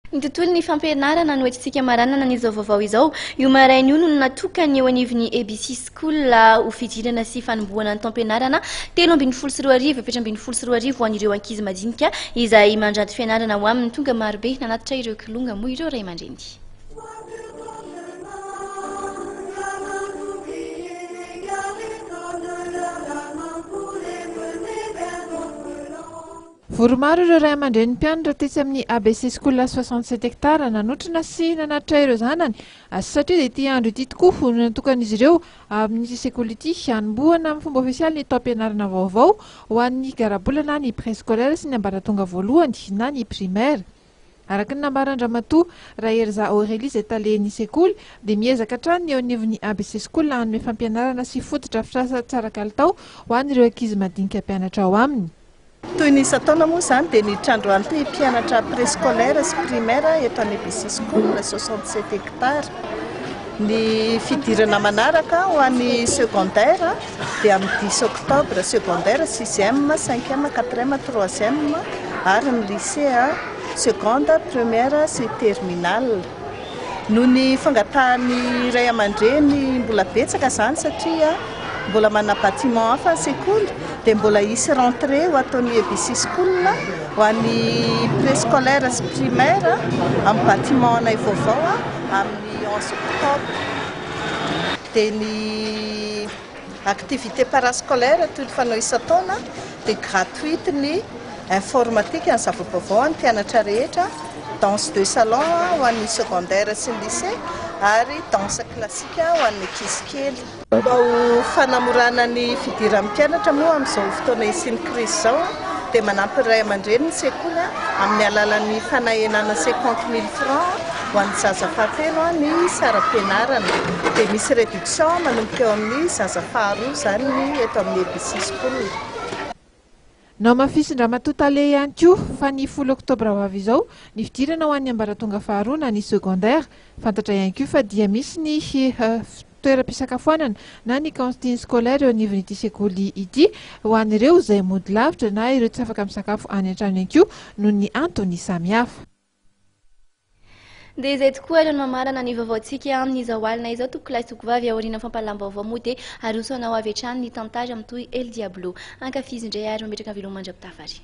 Ny tontolon'ny fampianarana no entintsika maranana an'izao vaovao izao. Io maraina io no natokan'ny eo anivon'ny ABC School ho fidirana sy fanombohana ny taom-pianarana 2013 2014 ho an'ireo ankizy madinika izay mandranto fianarana ao aminy. Tonga marobe nanatitra ireo kilonga moa ireo ray aman-dreny. Vory maro ireo ray aman-drenin'ny mpianatra tetsy amin'ny ABC School 67 hectares nanotrona sy nanatitra ireo zanany satria dia ity andro ity tokoa no natokan'izy ireo amin'ity sekoly ity hanombohana amin'ny fomba ofisialy ny taom-pianarana vaovao ho an'ny garabola na ny préscolaire sy ny ambaratonga voalohany na ny primaire. Araka ny nambaran-dRamatoa Raheriza Aurélie izay talen'ny sekoly dia miezaka hatrany ny eo anivon'ny ABC School hanome fampianarana sy fotodrafitrasa tsara kalitao ho an'ireo ankizy madinika mpianatra ao aminy. Toy ny isan-taona moa izany dia niditra androany ity mpianatra préscolaire sy primaire eto Anebc School, 67 hectares. Ny fidirana manaraka ho an'ny secondaire dia amin'ny dix octobre, secondaire, sixième, cinquième, quatrième, troisième ary ny lycée, seconde, première sy terminale. Noho ny fangatahan'ny ray aman-dreny mbola betsaka izany satria mbola manana bâtiment hafa ny sekoly dia mbola hisy rentrée ho ataon'ny ABC School ho an'ny préscolaire sy primaire amin'ny bâtiment anay vaovao amin'ny 11 octobre. Dia ny Activité parascolaire toy ny fanao isan-taona dia gratuite ny informatique, ny zava-baovao an'ny mpianatra rehetra, danse de salon ho an'ny secondaire sy ny lycée ary danse classique ho an'ny ankizy kely. Mba ho fanamorana ny fidiran'ny mpianatra moa amin'izao fotoana hisian'ny krizy izao dia manampy ny ray aman-dreny ny sekoly amin'ny alalan'ny fanahenana 50 000 francs ho an'ny zaza fahatelo ny saram-pianarana dia misy réduction manomboka eo amin'ny zaza faharoa izany ny eto amin'ny ABC School. Nohamafisin-dRamatoa Tale ihany koa fa ny 10 oktobra ho avy izao ny fidirana ho an'ny ambaratonga faharoa na ny secondaire. Fantatra ihany koa fa dia misy ny toeram-pisakafoanana na ny cantine scolaire eo anivon'ity sekoly ity ho an'ireo izay mody lavitra na ireo tsy afaka misakafo any an-trano ihany koa noho ny antony samihafa. Dia izay tokoa ary no mamarana ny vaovaontsika amin'izao alina izao tompokolahy sy tompokovavy. Aorian'ny fampahalalam-baovao moa dia aroso anao avy hatrany ny tantara mitohy El Diablo. Ankafizo indray ary mametraka veloma mandra-pitafa ary.